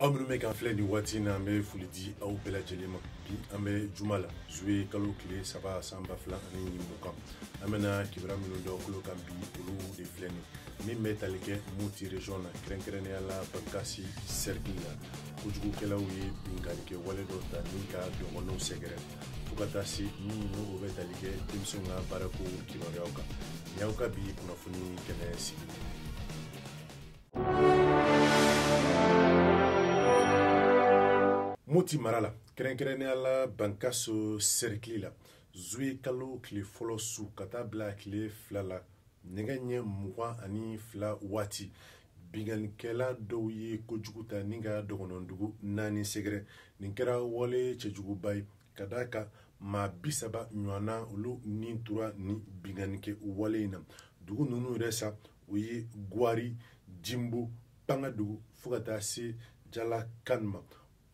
Aw minnu bɛ k'an filɛ nin waati in na, an bɛ foli di aw bɛɛ lajɛlen ma. Bi an bɛ juma la, zuwe kalo tile 3 san 2020. An bɛna kibaruya minnu dɔn tulo kan bi, olu de filɛ nin min bɛ tali kɛ Moti région na, kɛrɛnkɛrɛnnenya la Bankasi cercle la. Kojugukɛlaw ye binkannikɛ wale dɔ ta ni ka dɔgɔnɔw sɛgɛrɛ, fo ka taa se min n'o bɛ tali kɛ denmisɛnw ka baarako kibaruyaw kan. Nin y'aw ka bi kunnafoni kɛnɛ sigi. Moti mara la, kɛrɛnkɛrɛnnenya la Bankaso cercle la, zuwe kalo tile fɔlɔ su ka taa bila tile 2 la, nɛgɛ ɲɛ 22 waati, binkannikɛla dɔw ye kojugu ta ni ka dɔgɔnɔdugu 4 sɛgɛrɛ. Nin kɛra wale cɛjuguba ye ka d'a kan maa 30 ɲɔgɔnna olu ni tora ni binkannikɛ wale in na. Dugu ninnu yɛrɛ sa, o ye Gwari, Jimbo, Pangadugu fo ka taa se Jalakan ma.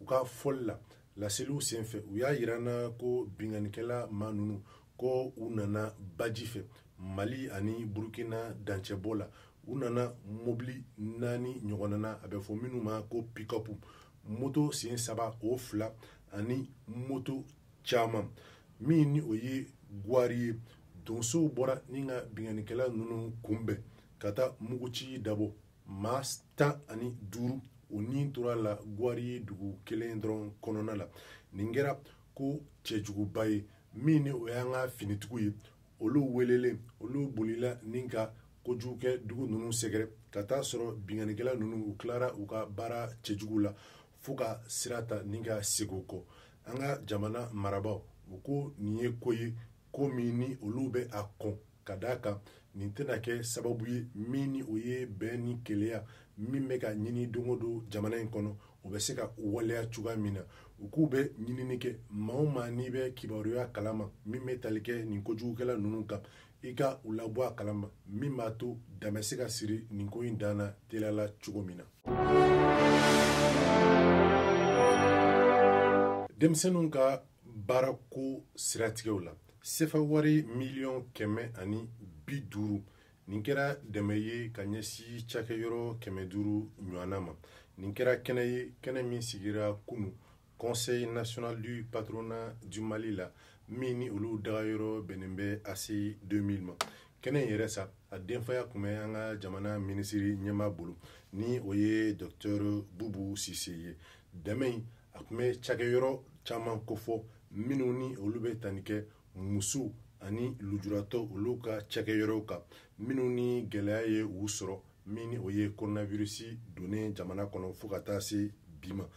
U ka fɔli la, laseliw senfɛ, u y'a yira n na ko binkannikɛla maa ninnu ko u nana baji fɛ Mali ani Burukina dancɛbɔ la. U nana mobili 4 ɲɔgɔnna na, a bɛ fɔ minnu ma ko pick-up, moto sen 3 o 2 ani moto caman. Min ni o ye Gwari ye, donsow bɔra ni ka binkannikɛla ninnu kunbɛn ka taa muguci dabɔ. Maa 15 o ni tora la Gwari dugu kelen dɔrɔn kɔnɔna la. Nin kɛra ko cɛjuguba ye min ni o y'an ka finitigiw ye, olu welelen, olu bolila ni ka kojugukɛ dugu ninnu sɛgɛrɛ ka taa sɔrɔ binkannikɛla ninnu u tilara u ka baara cɛjugu la fo ka sira ta ni ka segin u kɔ. An ka jamana marabaaw u ko nin ye ko ye, ko min ni olu bɛ a kɔn ka d'a kan nin tɛna kɛ sababu ye min ni o ye bɛn ni kelenya min bɛ ka ɲini don o don jamana in kɔnɔ, o bɛ se ka waleya cogoya min na. U k'u bɛ ɲinini kɛ maa o maa n'i bɛ kibaruya kalama min bɛ tali kɛ nin kojugukɛla ninnu kan, i ka u labɔ a kalama min b'a to dan bɛ se ka siri nin ko in dan na teliya la cogo min na. Denmisɛnninw ka baarako siratigɛw la, sefa wari miliyɔn 150, nin kɛra dɛmɛ ye ka ɲɛsin cakɛyɔrɔ 500 ɲɔgɔnna ma. Nin kɛra kɛnɛ ye, kɛnɛ min sigira kunu Conseil national du patronat du Mali la, min ni olu dagayɔrɔ bɛnnen bɛ ACI 2000 ma. Kɛnɛ in yɛrɛ sa, a denfaya tun bɛ an ka jamana minisiri ɲɛmaa bolo, ni o ye docteur Bubu Sise ye. Dɛmɛ in a tun bɛ cakɛyɔrɔ caman kofɔ minnu ni olu bɛ tali kɛ musow ani lujuratɔ olu ka cakɛyɔrɔw kan, minnu ni gɛlɛya ye u sɔrɔ, min ni o ye coronavirus donnen jamana kɔnɔ fo ka taa se bi ma.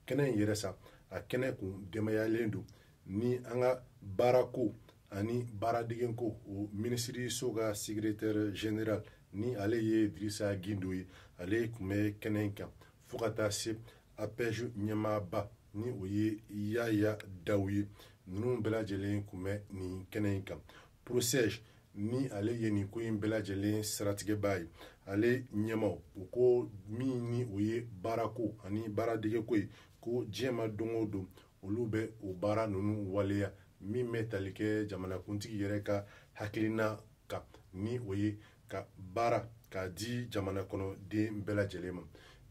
Kɛnɛ in yɛrɛ sa, a kɛnɛ kun denbayalen don ni an ka baarako ani baaradegenko o minisiriso ka secrétaire général ni ale ye Dirisa Gindo ye, ale tun bɛ kɛnɛ in kan fo ka taa se APEJ ɲɛmaaba ni o ye Yaya Daw ye. Ninnu bɛɛ lajɛlen tun bɛ nin kɛnɛ in kan. PROCEJ ni ale ye nin ko in bɛɛ lajɛlen siratigɛbaa ye, ale ɲɛmaw u ko min ni o ye baarako ani baaradegeko ye, ko diɲɛ ma don o don olu bɛ o baara ninnu waleya min bɛ tali kɛ jamanakuntigi yɛrɛ ka hakilina kan, ni o ye ka baara k'a di jamana kɔnɔden bɛɛ lajɛlen ma.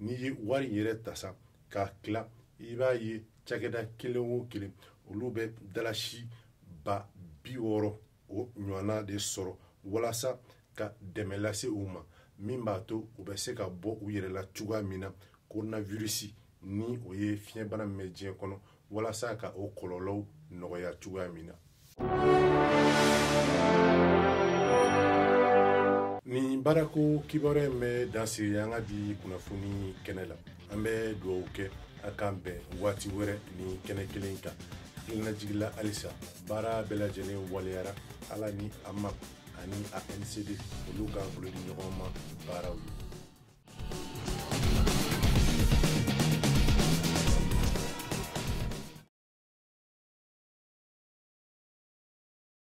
N'i ye wari yɛrɛ ta sa k'a tila, i b'a ye cakɛda kelen o kelen olu bɛ dalasi 60,000 o ɲɔgɔnna de sɔrɔ walasa ka dɛmɛ lase u ma, min b'a to u bɛ se ka bɔ u yɛrɛ la cogoya min na coronavirus ni o ye fiɲɛbana min bɛ diɲɛ kɔnɔ, walasa ka o kɔlɔlɔw nɔgɔya cogoya min na. Nin baarako kibaruya in bɛ dan sigi an ka bi kunnafoni kɛnɛ la. An bɛ dugawu kɛ a k'an bɛn waati wɛrɛ ni kɛnɛ kelen kan. Hakilinajigin la halisa, baara bɛɛ lajɛlen waleyara Ala ni a ma ani ANCD olu ka bolo di ɲɔgɔn ma